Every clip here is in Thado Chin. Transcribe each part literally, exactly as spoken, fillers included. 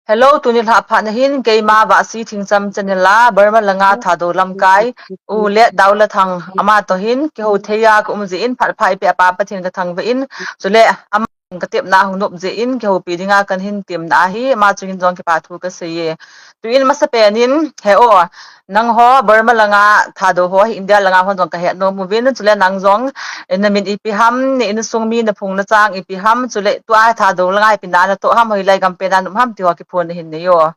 Hello, tuni lhah phat na hin, keima Vahsi Thingcham channel a, Burma langa Thadou lamkai, U Let Daulathang, ama toh hin, kihou thei a ka um jeh in, phat pha eipeh a Pa Pathen ka thangvah in, chule ama ka tepna hung nop jeh in, kihoupi dinga kahin temna ahi, ama chung in jong kipa thu ka sei e. Tuin masapen in, he o, nangho Burma langa Thadou ho hi India langa hon jong ka het nom uvin, chule nang jong, eh, na min ipi ham, na insung mi na phung na chang ipi ham, chule tua Thadou langa ipi na na toh ham, hoilai gam pen a na um ham ti ho kiphon na hin nei o.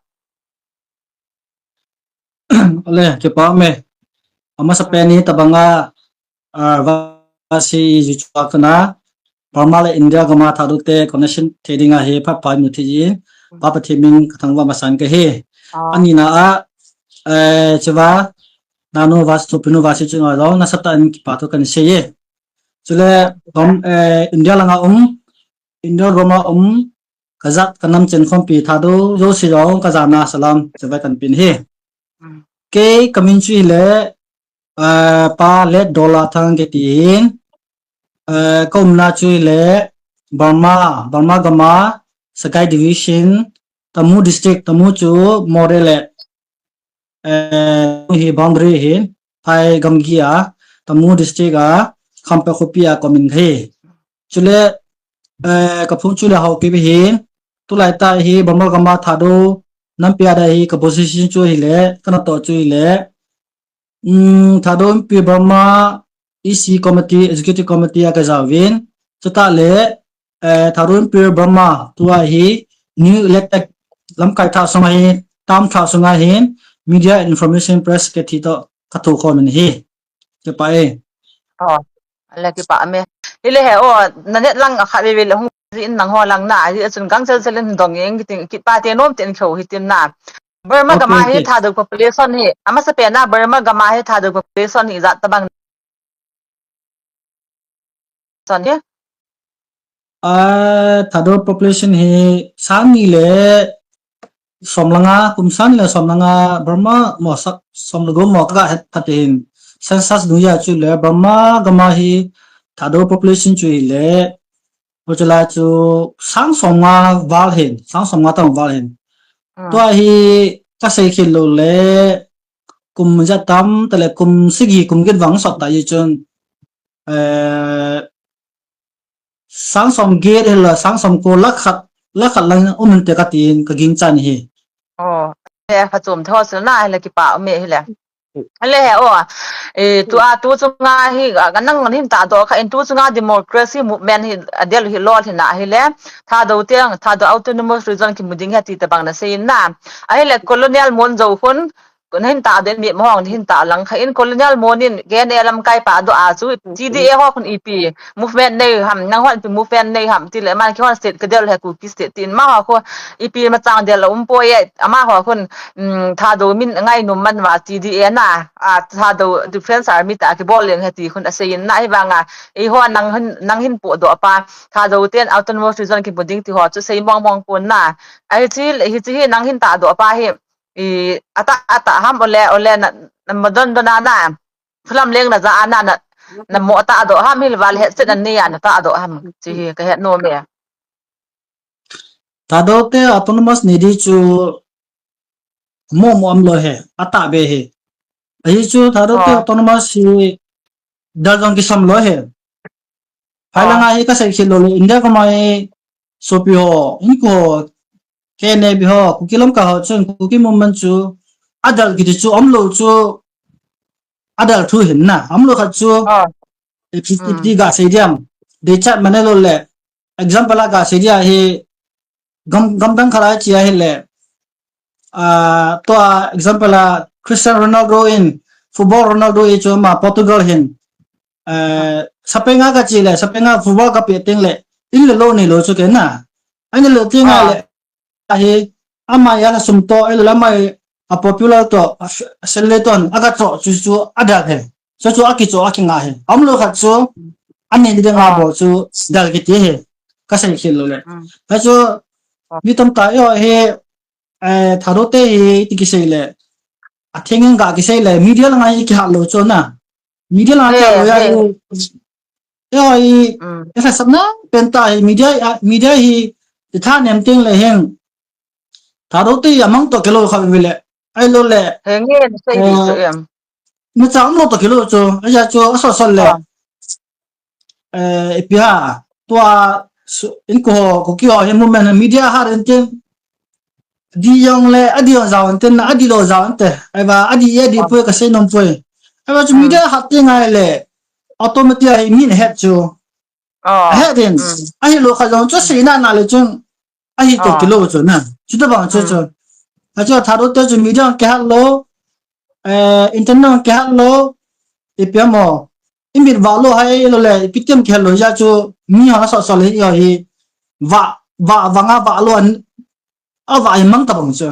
Ale, kipa um e. Amasapen in tabang a, ah, Vahsi ji chu a kana, Burma le India gam a Thadou te connection thei dinga hi phat pha imu thei jeh in, Pa Pathen min ka thangvah masan ka hi. Ah. Ani na a, eh, chuva, nanu Vahsi, sopinu Vahsi chu na jong, nasatah in kipa thu kahin sei e. Chule, Bur-, eh, India langa um, India Burma um, ka jat ka nam chen khompi Thadou jouse jong ka jana salam chibai kahin pe in ahi. Mm. Kei ka min chu hile, eh, Pa Let Daulathang kiti in, eh, ka umna chu hile Burma, Burma gam a Sagaing Division, Tamu District, Tamu chu Moreh le, eh, hi boundary hin, Phai gamgi a, Tamu District a, Khampe khopi a ka um in ahi. Chule, eh, ka phung chu le Haokip ahin, tulai tah hi Burma gam a Thadou nampi a dia hi ka position chu hile, ka natoh chu hile, um, Thadou Inpi Burma E C Committee, Executive Committee a ka jaovin, chutah le, eh, Thadou Inpi Burma tua hi New Elected lamkai thah sunga hi, term thah sunga hin, Media and Information Press Secretary toh ka thoh khom in ahi. Kipa e. Oh, ale kipa um e. Hile he o, na net lang a khat veve le hung jin nangho lang na, ahi chun gang chel chel in dong ing kiting, kipa te nom ten kho hitin na. Burma gam a hi Thadou population hi, amasapen a Burma gam a hi Thadou population hi ijat tabang. Son hi? Ah, Thadou population hi sang ni le som le nga, kum sang ni le som le nga, Burma mo sa-, som le gup mo ka het phat in. Census nu ya chu le Burma gam a hi Thadou population chu hile, Pu Chalai chu sang som nga val hin, sang som nga tang val hin. Mm. Tua hi ka sei khel lou le, kum ja tam tah le kum sagi kum get vang sot ta i chun, eh, sang som get hila, sang som ko lakh khat, lakh khat lang um inte ka tin ka ging chan hi. Oh, eh, pha chom tho sil na hile kipa um e hile. Hile he o, eh, tua tu chunga hi, a, nang hin tahdoh kha in tu chunga democracy movement hi, a del hi lol hi na hile, Thadou teng, Thadou Autonomous Region kimu ding he ti tabang na sei in na. Ahile colonial mon jou khun, Ko na hin tahdoh in mi mo hong na hin tah lang kha in colonial mon in K N A lamkai pa doh a chu T D A ho khun ipi movement nei ham, nang hon ipi movement nei ham ti le man kihon state ka del he Kuki state tin ma ho khu ipi machang del um poi e ama ho khun, um, Thadou min ngai num man va T D A na, a, Thadou Defense Army ta kibol leng he ti khun asei in na hi vanga eiho nang hin, nang hin podoh pa Thadou ten autonomous region kimu ding ti ho chu sei mong mong pon na. Ahi chi, hi chi hi nang hin tahdoh pa hi I, ata, ata ham ole, ole na, na madon dona na. Thulam leng na ja ana na, na mo tahdoh ham hil val het chet na ni ya na tahdoh ham. Chi hi ka het nom e. Thadou te autonomous nei di chu mo mo um lou he, atah be he. Ahi chu Thadou te autonomous hi dal jong kisam lou he. Phai langa hi ka sei khel lou le, India gam a hi sopi ho, Inko ho, K N A B ho, Kuki lamkai ho chun, Kuki movement chu, adal kiti chu, umlou chu, adal thu hin na, umlou khat chu, eh, P T P ga sei diam, deichat mane lou le, example a ga sei dia hi, gam, gamdang khat a chi ahile, ah, tua example a Cristiano Ronaldo in, football Ronaldo hi chu ama Portugal hin, eh, Spain a ka chi le, Spain a football ka pe teng le, in le lou nei lou chu ke na. Ahin le lou teng a le, ahi, ama ya sum to, ele ama a popular to, a f-, a celebrity to, a ka cho chu chu a dal he. Chu chu a ki cho a ki nga he. Umlou khat chu, a nei ding a bol chu, dal kiti he. Ka sei khel lou le. Ahi chu, mi tamtah eiho hi, eh, Thadou te hi, ti kisei le. A theng in ga kisei le, media langa hi kihat lou chu na. Media langa kihat lou ya hi. Eiho hi, eh, sa sap na, pen ta hi, media, ah, media hi, ti tha nem teng le hin. Thadou te amang toh kilou kha vele. Ahilou le. Henge, nasei di chu em. Michang lo toh kilou chu. Aja chu asosol le. Eh, ipi ham. Tua, inko ho, Kuki ho, hi movement media ha ren tin. Di jong le, adi jong jao ante, na adi lou jao ante. Ahivang, adi, adi poi kasei nom poi. Ahivang chu media hat te ngai le. Automatic a hi min het chu. Ahet din. Ahilou kha jong chu seina na le chun. Ahi toh kilou chu na. Chuti bang chu chu. Achu Thadou te chu media kihat lou. Eh, internet kihat lou. Ipi ham. Imit vah lou ahilou le, ipi tem kihat lou ja chu. Mi ho na sosol le hi. Vah, vah, vah nga vah lou an. Avah imang tabang chu.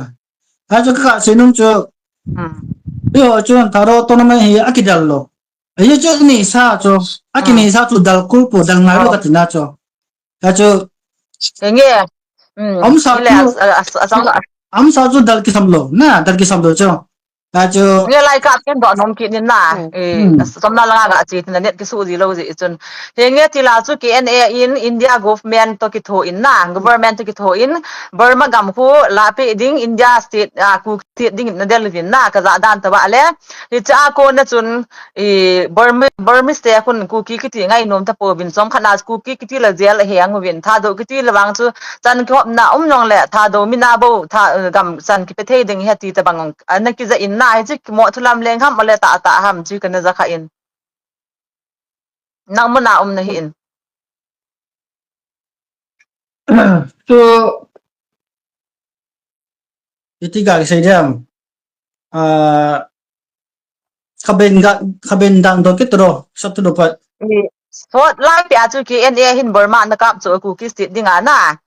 Achu kasei nom chu. Eiho chu Thadou tournament hi akidel lou. Ahi chu neisa chu. Akineisa chu dal kul po dal ngai lou katina chu. Achu. Henge. Amsa chu. Amsa chu dal kisam lou. Na, dal kisam lou chu. Achu. Nge lai ka pen doh nom kit nin na. Eh, somna langa ga che tina net kisu ji lou ji chun. Henge tila chu K N A in India government toh kitho in na. Government toh kitho in. Burma gam khu lape ding India state, ah, Kuki state ding nadel vin na. Kaja dan tava le. Hicha kona chun, i, Burmi-, Burmese te khun Kuki kiti ngainom tapouvin, chomkhat na Kuki kiti la jail ahe ang uvin, Thadou kiti la vang chu chan kihopna um jong le, Thadou mina bou, tha, gam chan kipe thei ding ahi ti tabang, ana kija in na, hichi kimo thulam leng ham, ale ta, ta ham, chi kana ja kha in. Nang muna um nahi in. Chu, iti ga kisei diam. Ah, khaben ga, khaben dang dong kit ro, sat tu do pat. Ni, sot lai pia chu K N A hin Burma na kap chu Kuki state ding a na.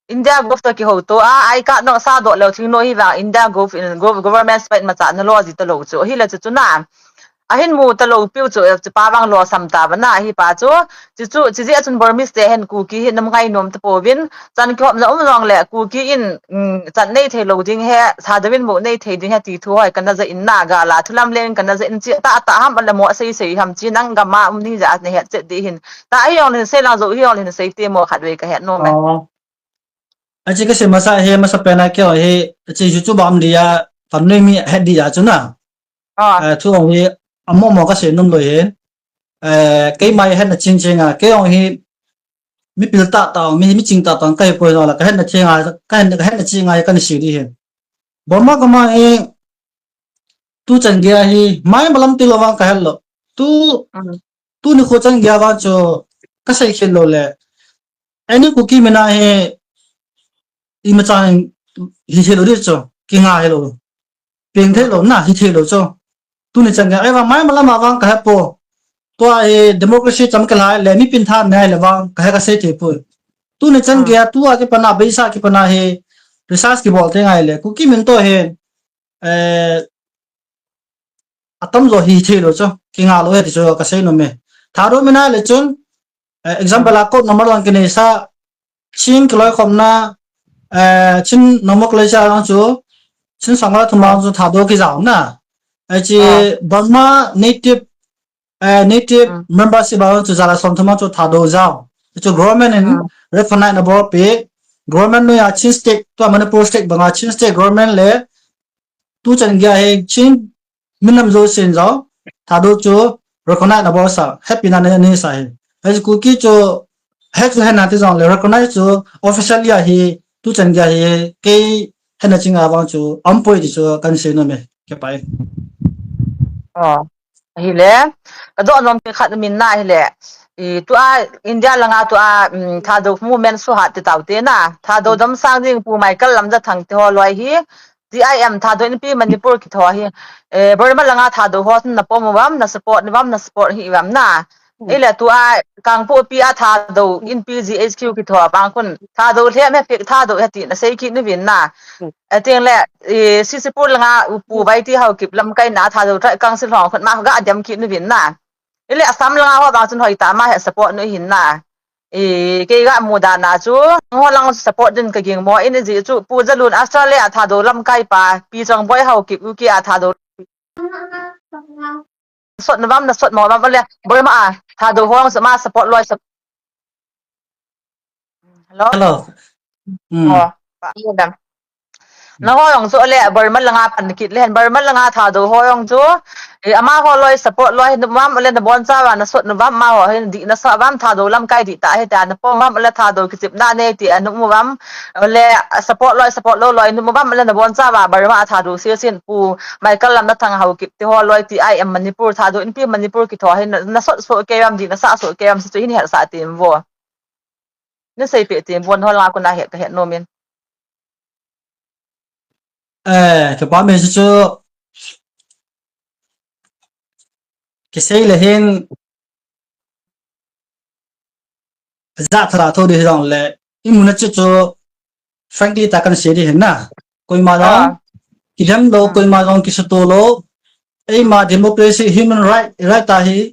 India gov toh kiho to a, ai ka no sa do lou thing no hi vang India gov in gov, government spite ma cha na lo ji ta lou chu. Hi la chu chu na. Ahin mu ta lou piu chu, chu pa vang lo sam ta va na hi pa chu. Chu chu, chu jeh a chun Burmese te hin Kuki hi nam ngainom tapouvin. Chan kihopna um jong le Kuki in, mm, chan nei thei lou ding ahi, Thadou in mu nei thei ding ahi ti thu hoi kana ja in na ga la, thulam leng kana ja in chi ta ta ham ale mo sei sei ham chi nang gam a um ding ja na het chet di hin. Ta hi jong le sei lang jou hi jong le sei te mo khat vei ka het nom e. Oh. Achi kasei masa hi, masa pen a kei hi, achi YouTube a um dia, pan nei mi het dia chu na. Ah. Eh, thu hong hi, amo mo kasei nom lou hi. Eh, keima hi hetna ching ching a, kei hong hi, mi pil ta ta, mi, mi ching ta ta, ka hi poi la, ka hetna ching a, ka hetna, ka hetna ching a, ka ni sei di hi. Burma gam a hi, tu chan gei a hi, mai malam ti lou vang ka het lou. Tu, tu ni khu chan gei a vang chu, ka sei khel lou le. Any Kuki mina hi, imacha hi thei lou di chu, kinga hi lou. Peng thei lou na, hi thei lou chu. Tuni chan gei, ahivang mai malam a vang ka he po. Tua hi democracy cham kei lai le, mi pin tha nai le vang, ka he ka sei thei poi. Tuni chan gei, tua kipan a, beisa kipan a hi, research kibol te ngai le, Kuki min toh hi, eh, atam jo hi thei lou chu, kinga lou ahi ti chu ka sei nom e. Thadou mina le chun, eh, example a code number lang kinei sa, Chin kiloikhomna, eh, Chin normal culture lang chu, Chin sangla thum lang chu Thadou kijao na. Eh, chi Burma native, eh, native membership lang chu jala som thum lang chu Thadou jao. Chu government in recognize na bol pi, government noiya Chin state, tua Manipur state banga Chin state government le, tu chan gei a hi Chin minam jousen jong, Thadou chu recognize na bol sa, happy na nei sa hi. Hichu Kuki chu, he chu hena ti jong le recognize chu officially a hi, tu chan gei a hi, kei hena ching a vang chu, um poi ti chu kan sei nom e, kei pa e. Oh. Ahile, ka doh nom pen khat min na ahile. I, tua India langa tua, mm, Thadou movement suhat ti tau te na. Thadou dom sang ding Pu Michael Lamjathang te ho loi hi. T I M Thadou Inpi Manipur kitho hi. Eh, Burma langa Thadou ho na pom uvam, na support ni vam, na support hi vam na. Ahile tua Kangpokpi a Thadou Inpi G H Q kitho bang khun. Thadou lhem he pek Thadou he ti na sei kit ni vin na. Ating le, i, Sisipur langa Pu Vaiti Haokip lamkai na Thadou Tribal Council hong khun ma ga dem kit nu vin na. Ile Assam langa ho bang chun hoi ta ma he support nu hin na. I, kei ga mu da na chu, ho lang support din ka ging mo in ji chu Pu Jalun Australia Thadou lamkai pa, Pi Chongboi Haokip U K a Thadou. Sot na vam na sot mo vam le Burma a Thadou hong sa ma support loi sa. Hello? Hello. Hmm. Oh, pa, iya dam. Nangho jong chu le Burma langa pan kit le hen, Burma langa Thadou ho jong chu, eh, amaho loi support loi hi, nuvam le nabonchauva nasot nuvam, amaho hin dih nasa vam, Thadou lamkai dih tah hi tia napom vam le Thadou kichepna nei ti anumu vam, le support loi support lou loi numu vam le nabonchauva Burma a Thadou sese in Pu Michael Lamthang, Haokip te ho loi ti ai em Manipur Thadou Inpi Manipur kitho hi na, nasot soh kei vam, dih nasah soh kei vam, chu hin hetsah tem vo. Naseipeh tem vo, nangho langa kona het kahet nom in. Eh, kipa me chu, chu kisei le hin jat thara tho ding hijongle, imuna chu chu frankly ta kan sei ding hin na. Koima jong kidem lou, koima jong kisuto lou. Eima democracy, human right, right ta hi,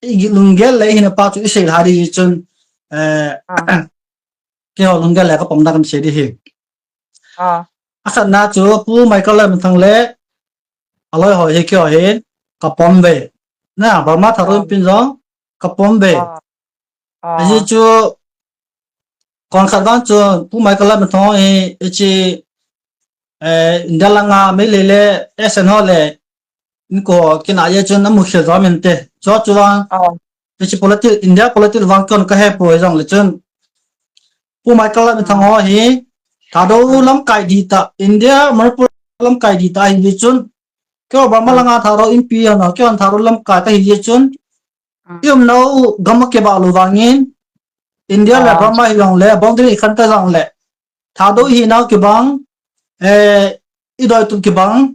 ilunggel le hina pa chu isei lha ding chun, eh, keiho lunggel le kapomna kan sei ding hi. Akhatna chu Pu Michael Lamthang le aloi ho hi keiho hin kapom ve. Na, Burma Thadou Inpi jong kapom ve. Ajeh chu, kon khat vang chu Pu Michael Lamthang hi, hiche, eh, India langa Meitei le S N ho le, inko kina ye chun amukhel jo minte. Chu chu vang, hiche politics, India politics vang kon kahe poi jongle chun, Pu Michael Lamthang ho hi, Thadou lamkai dih tah, India Manipur lamkai dih tah ahi chun, keiho Burma langa Thadou Inpi ho na, keiho Thadou lamkai kahi chun, iumnau gam akibah lou vangin, India le Burma hijongle boundary ikhen ta jongle, Thadou ihinau kibang, eh, idoitup kibang,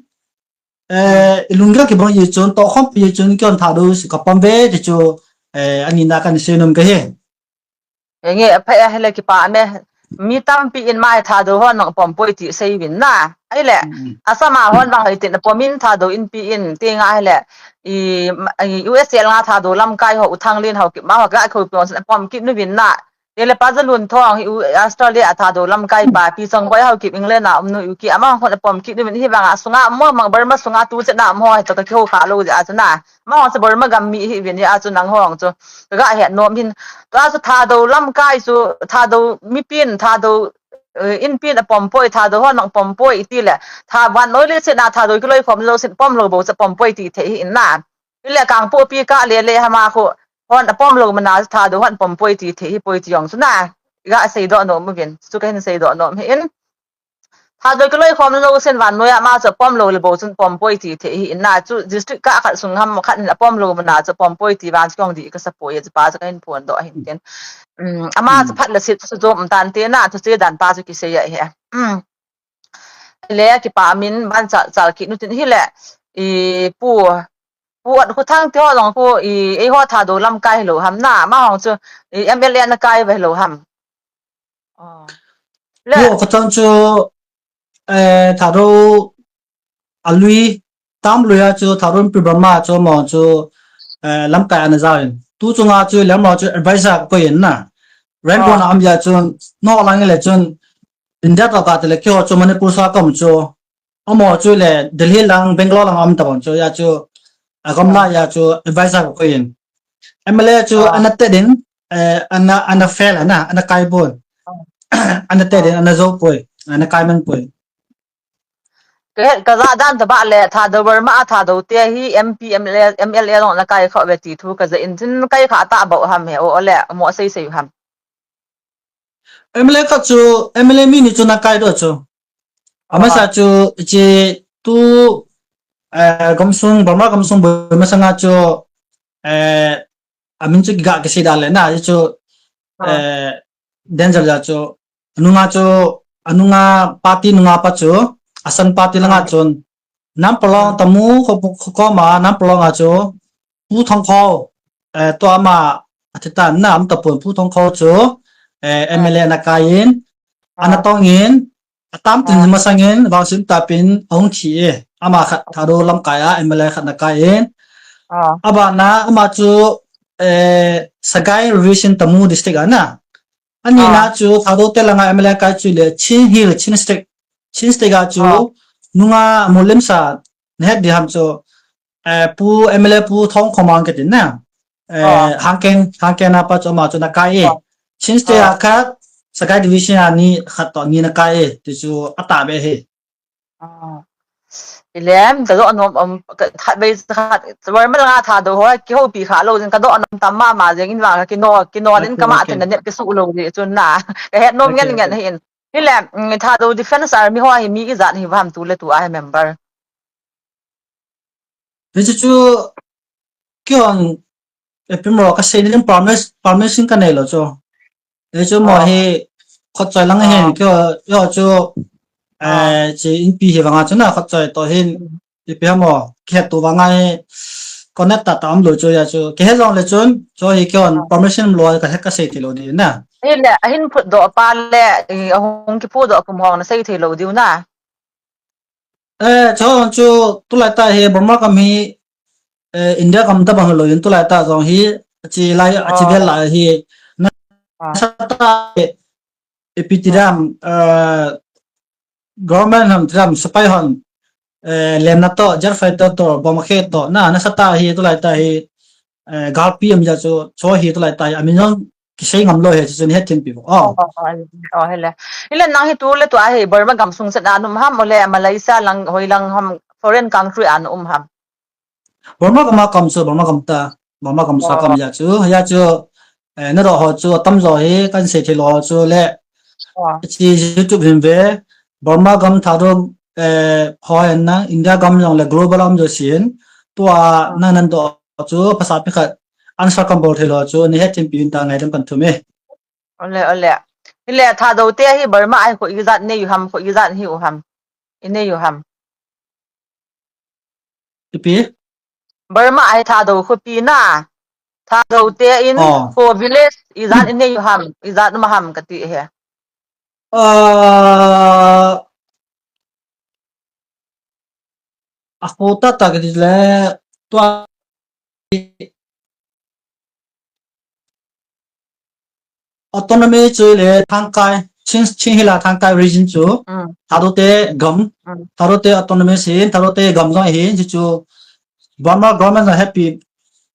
eh, ilunggel kibang jeh chun, tohkhompi jeh chun, keiho Thadou seh kapom ve ti chu, eh, anina kan seinom kahi. Nge, apha ahile kipa me. Mi tampi in mai Thadou ho nang pom poi ti seiuvin na. Ahile, Assam a hon vang hoi tin apom in Thadou Inpi in ti nga ahile, i, i U S A langa Thadou lamkai ho, U Thang Lin ho, Haokip ma ho, ka khoppi hon pom kit nuvin na. Tile Pa Jalunthong hi U-, Australia a Thadou lamkai pa, Pi Changboi Haokip England a umnu U K, amahon apom kit nuvin, hivanga sunga mo mang Burma sunga tuchet na mo hi to ka kihou kha lou jeh a chu na. Amahon chu Burma gam mi hiuvin jeh a chu nangho chu kaga het nom hin. Tua chu Thadou lamkai chu, Thadou mipin, Thadou, eh, Inpin apom poi, Thadou ho nang pom poi tile, tha vannoi leiset na Thadou kiloikhom lou sin pom lou bou chu pom poi ti thei hi in na. Ile Kangpokpi kah le le hama khu hon apom lou mana Thadou hon pom poi ti thei hi poi ti jong chu na. Ga seidoh nom uvin, chu kahin seidoh nom hi in. Thadou kiloikhom lou sin vannoi a ama chu pom lou le bou chun pom poi ti thei hi in na, chu district kah khat sung ham khat in apom lou mana chu pom poi ti vang chu kong dih kasa poi, chu pa chu kahin phondoh ahin tin. Um, ama chu phat le sit chu jom tante na, thuche dan pa chu kisei ahi. Um. Le kipa min ban chal, chal kit nu tin hile, i Pu, Pu Ot Khuthang te ho jong khu, i, eiho Thadou lamkai hilou ham na, amaho chu, i, M L A ana kai ve lou ham. Le Pu Ot Khuthang chu, eh, Thadou alui, tam lui a chu Thadou Inpi Burma chu amaho chu, eh, lamkai ana jao in. Tu chunga chu le amaho chu advisor kakoi in na. Rangoon a um jeh chun, nangho lang le chun, India toh kati le keiho chu Manipur sunga ka um chu. Amaho chu le Delhi lang, Bangalore lang a um tabang chu, hijeh chun, agam na hijeh chun, advisor kakoi in. M L A chu ana tet in, eh, ana, ana fail ana, ana kai poi. Ana tet in, ana jou poi, ana kai man poi. Kahet kajah dan tobang le, Thadou Burma a Thadou te hi M P, M L A, M L A jong ana kai khah uve ti thu kajah in, chun kai khah tah bou ham he, o, o le, mo sei sei u ham. M L A khat chu, M L A mi ni chu ana kai doh chu. Amasa chu, hiche tu, eh, gamsung, Burma gamsung boi masanga chu, eh, amin chu kiga kisei da le na, hichu, eh, danger jeh chu, anunga chu, anunga party nunga pa chu, Asan party langa chun, Nampalong tamu kho, kho, kho ma, Nampalong a chu, Pu Thongkho, eh, tua ama, athi tan na, am tapon Pu Thongkho chu, eh, M L A ana kai in, ana tong in, atam tin masang in, vangsim tapin, ahung thi e, ama khat Thadou lamkai a, M L A khat ana kai in, abana, ama chu, eh, Sagaing Division Tamu District a na, Anina chu Thadou te langa M L A kai chu le Chin Hill, Chin State, Chin State a chu nunga mulimsa nahet ding ham chu, eh, Pu M L A Pu Thongkhomang kiti na. Eh, Hangkeng, Hangkeng a pa chu ama chu ana kai e. Chin State a khat, Sagaing Division a ni khat toh ni ana kai e. Ti chu atah beh e. Ah. Ilem, ka do anom, um, ka, khat bei khat, Burma langa Thadou ho, kihoupi kha lou jing, ka do anom tam mama jing in vang, kino, kino din kama ten na net kisu lou di, chun na. Ka het nom ngen ngen hin. Hilem, mm, Thadou Defense Army ho hi mi ijat hi vam tu le tu a hi member. Hichu chu, kihon, ipi mo ka sei ni permission, permission ka nei lou chu. Hichu mo hi, khotchoi lang hin, kiho, yo chu, eh, chi inpi hi vanga chu na khotchoi to hin, ipi ham mo, kihet tu vanga hi, connect ta ta um lou chu ya chu. Kihet jong le chun, chu hi kihon, permission lou ka het ka sei thei lou di na. Hile, ahin phut doh pa le, eh, ahung kiphut doh kum hong na sei thei lou diu na. Eh, chu, chu, tulai ta hi, Burma gam hi, eh, India gam tabang lou in tulai ta jong hi, chi lai, chi vel lai hi, na sa ta, eh, ipi ti dam, eh, government ham ti dam, sepai hon, eh, lenna to, jet fighter to, bomb khe to, na, na sa ta hi, tulai ta hi, eh, galpi am ja chu, chu hi tulai ta hi, amin jong, kisei ngam lou hi, chu chun het thim pi vo. Oh. Oh, oh, oh, hele. Hile nang hi tu le tu a hi, Burma gam sung set a na um ham, ole Malaysia lang, hoi lang ham, foreign country a na um ham. Burma gam a kam chu, Burma gam ta, Burma gam sa kam ya chu, ya chu, eh, na do ho chu, tam jo hi, kan sei thei lou ho chu le, chi YouTube hin ve, Burma gam Thadou, eh, ho hin na, India gam jong le global um jo sin, tua na nan do chu, phasa pi khat, answer kan bol thei lou chu, ni het thim pi in ta ngaidam kan thum e. Ole, ole. Hile Thadou te hi Burma a hi kho ijat nei u ham, kho ijat hi u ham. I nei u ham. Ipi? Burma a hi Thadou khopi na. Thadou te in kho village ijat i nei u ham, ijat um ham kati hi. Ah, a kho tata kati le tua autonomy chu le Thangkai, Chin, Chin Hill a Thangkai region chu, Thadou te gam, Thadou te autonomy sin, Thadou te gam jong hi, chu chu Burma government jong happy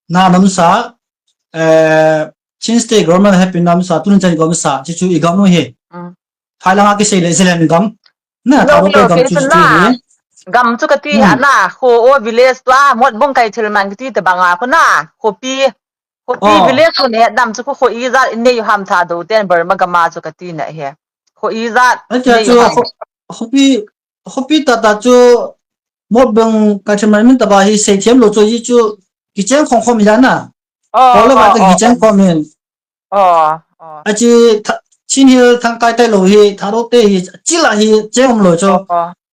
na nam sa, eh, Chin State government happy nam sa, tun chan gam sa, chu chu i gam u hi. Phai langa kisei le Zalen gam. Na, Thadou te gam chu chu hi. Gam chu kati ha na, kho o village tua, Motbung Kaithel man kati te banga kho na, khopi. Khopi village kho ne dam chu kho, kho ijat i nei u ham Thadou ten Burma gam a chu kati na hi. Kho ijat i nei u ham. Khopi, khopi tata chu Motbung Kaithel man min taba hi sei thiam lou chu ji chu kicheng khom khom ila na. Kho le va te kicheng khom in. Achi Chin Hill Thangkai tai lou hi, Thadou te hi, chila hi, cheng um lou chu.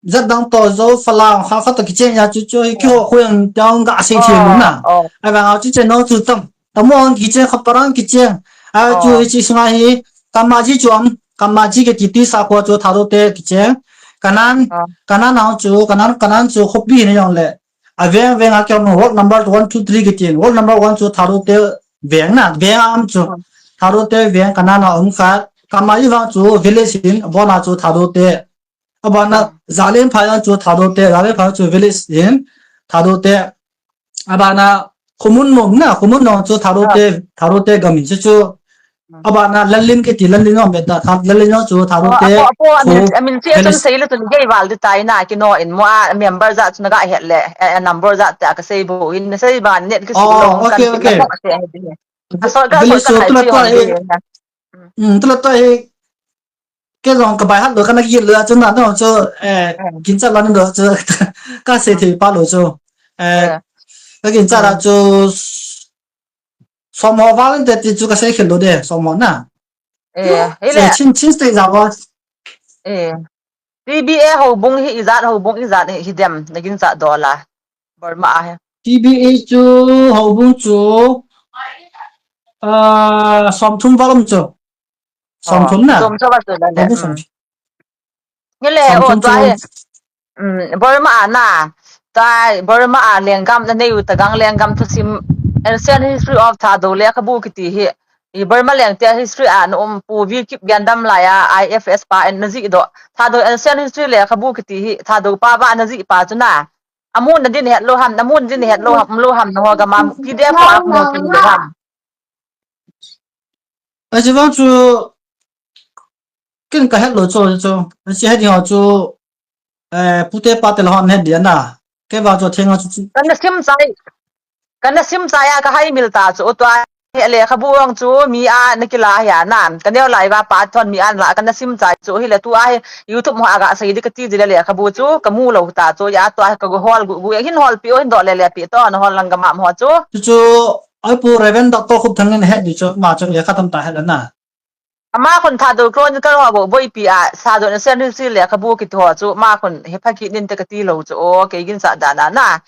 Jat dang to, Zou, Falam, kha kha to kicheng ya chu chu hi, kiho khoi ang tiang ga sei thei lou na. Avang a chu cheng nong chu tam. Tamo ang kicheng, Khaparang kicheng. A chu hi chi sunga hi, Kamaji chu am, Kamaji kiti ti sa kho chu Thadou te kicheng. Kanan, Kanan ang chu, Kanan, Kanan chu khopi hi na jong le. Aveng veng a kiam ward number one, two, three kiti. Ward number one chu Thadou te veng na, veng a um chu. Thadou te veng Kanan a um khat. Kamaji vang chu village in, abon a chu Thadou te. Abana Zalen phai ang chu Thadou te, Zalen phai chu village in, Thadou te. Abana Khumun mong na, Khumun mong chu Thadou te, Thadou te gam in chu chu. Abana Lalin kiti, Lalin mong beta, Lalin mong chu Thadou te. Apo, apo, amin, amin chi chun sei le chun gei val di tai na, kino in mo a member jat chu na ga het le, eh, number jat te ka sei bo in, sei ba net kisu lou kan ti na mo se. A so ka so ka hai chi on di na. Hmm, tu la to hi. Kei jong ka bai hat lou, ka na gil lou, a chu na, no, chu, eh, kin cha lan lou, chu, ka sei thei pa lou, chu. Eh, ka kin cha la, chu, som ho val te ti, chu, ka sei khel lou de, som ho na. Eh, chu, Chin, Chin State ja wa. Eh. T B A houbung hi ijat, houbung ijat hi, hi dem, na gin cha dola. Burma a hi. T B A chu houbung chu, ah, som thum val um chu. Som thum na. Som thum val chu la le. Houbung som thum. Nge le, oh, tua hi. Um, Burma a na. Tai Burma a lenggam na nei u ta gang lenggam thusim. Ancient History of Thadou Lekhabu kiti hi. I Burma leng te history a na um Pu V Kipgen Damlai a I F S pa en na ji do. Thadou Ancient History Lekhabu kiti hi Thadou pa va na ji pa chu na. Amun na din het lou ham, amun din het lou ham, lou ham na ho gam a P D F ho a mu pi lou ham. Achi vang chu ken ka het lou chu chu. Achi het ding ho chu eh, pute pate la hon het dia na. Kei vang chu thenga chu chu. Kana sim chai. Kana sim chai a ka hai mil ta chu tua he lekhabu ang chu mi a na kila hia na. Ka neo lai va pa thon mi an la kana sim chai chu hi le tua hi YouTube mo aga sei di ka ti di le lekhabu chu ka mu lo ta chu ya tua ka go hol gu gu hin hol pi o hin do le le pi to na hol lang ka ma mo chu. Chu chu ai pu Reverend Doctor Khupthang in het di chu ma chu lekha tam ta het la na. Ama khun Thadou Chronicle ho bo boipi a, Thadou Nation History lekhabu kiti ho chu ama khun he pha kit nin te ka ti lo chu o, kei gin sa dan a na.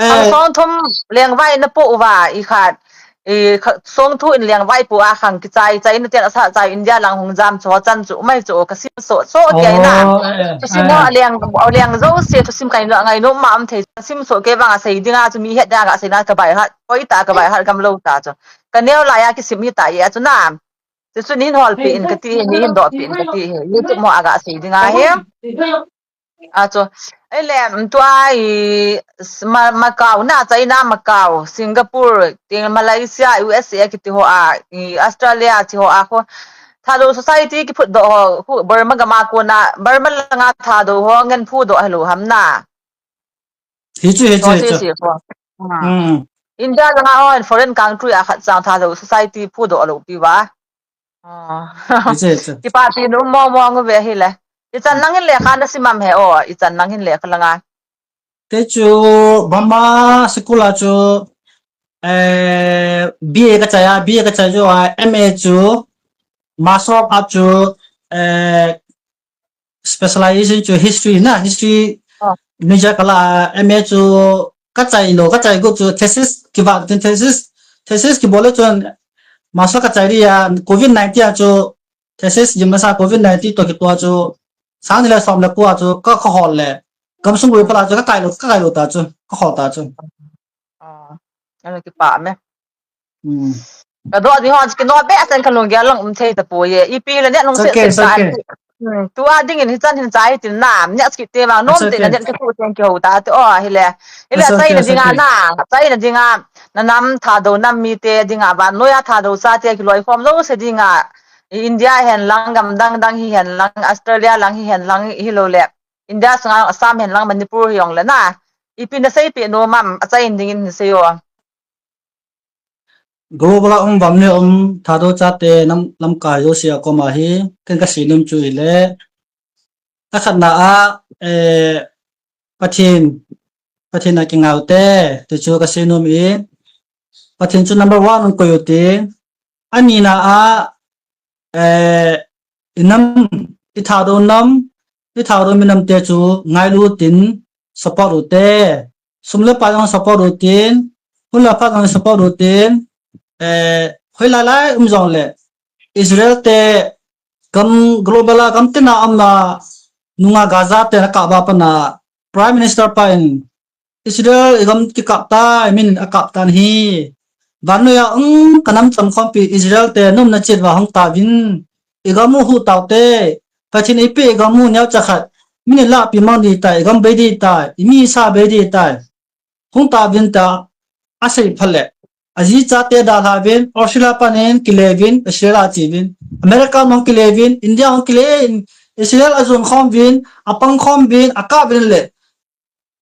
Khang Eh. song thum lengvai na po uva i khat, i kha-, song thu in lengvai po a khang kichai, chai na tian a sa chai India lang hung jam chu ho chan chu mai chu o ka sim so, so kei na. Oh, eh, Ka sim eh. ho a leng, a leng zo se ka sim kai no ngai no ma am thei sim so kei vang a sei ding a chu mi het ding a ka sei na ka bai hat, oi ta ka bai hat gam lo ta chu. Ka neo lai a kisim hi ta ya chu na. Chu chu nin hol pi in ka ti hi, nin do pi in ka ti hi. YouTube mo aga sei ding a hi. A chu. Ei le, mm, tua i s-, ma, Macau na, China Macau, Singapore, ting Malaysia, U S A kiti ho a, i Australia ti ho a ho. Thadou society ki phut do ho, hu, Burma gama ko na, Burma langa Thadou ho ngen phu do hello ham na. Hi chu, hi chu, Ho hi si chu. si ho. Ah. Hmm. India langa ho, foreign country a khat chang Thadou society phu do lo pi va. Ah. Hi chu, hi chu. Kipa ti nu mo mo ngu ve hi le. I chan nang in lekha na simam he o, i chan nang in lekha langa. Kei chu Burma school a chu, eh, B A ka chai a, B A ka chai chu a, M A chu, Master of Arts chu, eh, specialization chu history na, history Oh. major ka la, M A chu ka chai lo, ka chai gu chu thesis ki va, tin thesis, thesis ki bol le chun master ka chai ri a, covid nineteen a chu thesis jim masa covid nineteen to ki tua chu sang ni le som le kua chu ka, ka hol le. Gam sung lui pala chu ka kai lo, ka kai lo ta chu, ka hol ta chu. Ah, ano kipa me. Hmm. Ka do di ho, ki no be a sen ka lung gel lang um thei ta pu ye. Ipi le ne lung It's se okay, se it's ta. okay. Hmm, tua ding in hi chan hin chai tin na, ne ki te ma nom It's te na okay. ne ka ku sen ki ho ta te o hi le. Hi le It's okay, chai na it's ding a okay. na, chai na ding a. Na nam Thadou nam mi te ding a ba, noya Thadou sa te ki loi khom lo se ding a. I India hen lang gam dang dang hi hen lang, Australia lang hi hen lang hi lo le. India sunga Assam hen lang Manipur hi ong le na. Ipi na sei pi no mam, a chai ding in sei o. Global a um vam le um Thadou chate nam lamkai jouse a koma hi, ken ka sei nom chu hi le. A khatna a, eh, Pathen, Pathen a kingau te, ti chu ka sei nom i. Pathen chu number one um koi u ti. A nina a, eh, i nam, i Thadou nam, i Thadou mi nam te chu ngailu tin support u te. Sum le pai jong support u tin, hun le phat jong support u tin, eh, hoi lai lai um jong le, Israel te gam global a gam tina um na nunga Gaza te na ka ba pa na Prime Minister pa in Israel i gam ki kap tai, min a kap tan hi. Vannoi a um ka nam cham khom pi Israel te nom na chet va hong ta vin. I gam u hu tau te, Pathen i pe i gam u neo cha khat, min i la pi mang di tai, i gam bei di tai, i mi sa bei di tai. Hung ta vin ta, a sei pha le. A ji cha te da la vin, Australia pa nen ki le vin, Australia chi vin. America nong ki le vin, India nong ki le in, Israel a zun khom vin, a pang khom vin, a ka vin le.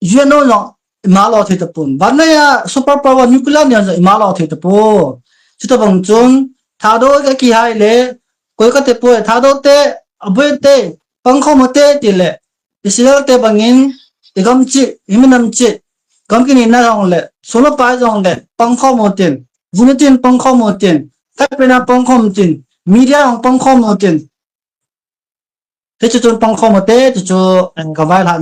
U N no no, i ma lo thei ta pun. Vannoi a super power nuclear ni a i ma lo thei ta pun. Chuta bang chun, Thadou ka ki hai le, koi ka te poi, Thadou te, a boi te, pang khom te ti le. Israel te bangin, i gam chi, i minam chi, gam ki ni na jong le, solo pa jong le, pang khom u tin, vun tin pang khom u tin, thai pe na pang khom tin, media jong pang khom u tin. Te chu chun pang khom u te, chu chu, eh, ka vai la.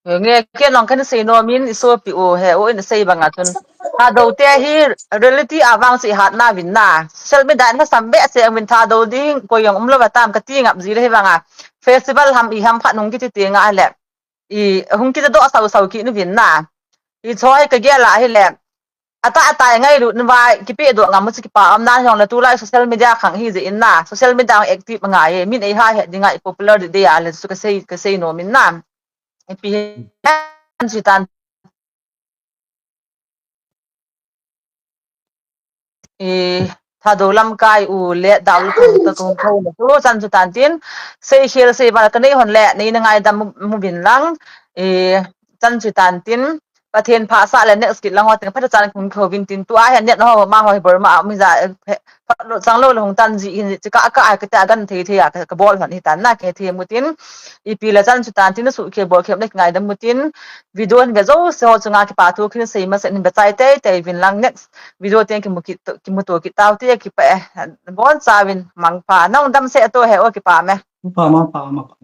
Nge, kei nong kan sei nom in i sopi u he, u in sei banga chun. Thadou te hi reality a vang si hat na vin na. Social media in ka sam be se vin Thadou ding, koi jong um lo va tam ka ti ngap ji le hi banga. Festival ham i ham khat nung ki ti ti nga le. I hung ki do sau sau ki nu vin na. I choi ka gel a hi le. Ata ata ngai ru nu va ki pe do ngam mu chi ki pa am na jong le tu lai social media khang hi je in na. Social media active ngai e. Min ei ha he ding ngai popular de de a le su ka sei, ka sei nom in na. Ipi hen si tan. I Thadou lamkai u le dau lu thong ta kong thou le tu chan chu tan tin, sei khel sei val ka nei hon le nei na ngaidam mu, mu vin lang, e, chan chu tan tin, Pathen pha sa le next kit lang ho tin pha chan kong thou vin tin tu a he net ho ma ho bor ma mi ja, e, pha lo chang lo le hong tan ji hin chi ka ka ai ka ta gan thei thei a ka, ka bol hon hi tan na ke thei mu tin, ipi le chan chu tan tin su ke bol ke ne ngaidam mu tin, video hin ve jo se ho chunga kipa thu khin sei ma se hin ve chai tei tei vin lang next video teng kimu kit, kimuto kit tau te kipa e. Bon chauvin mangpha. Nang dam se to he o kipa me. Mangpha, mangpha, mangpha.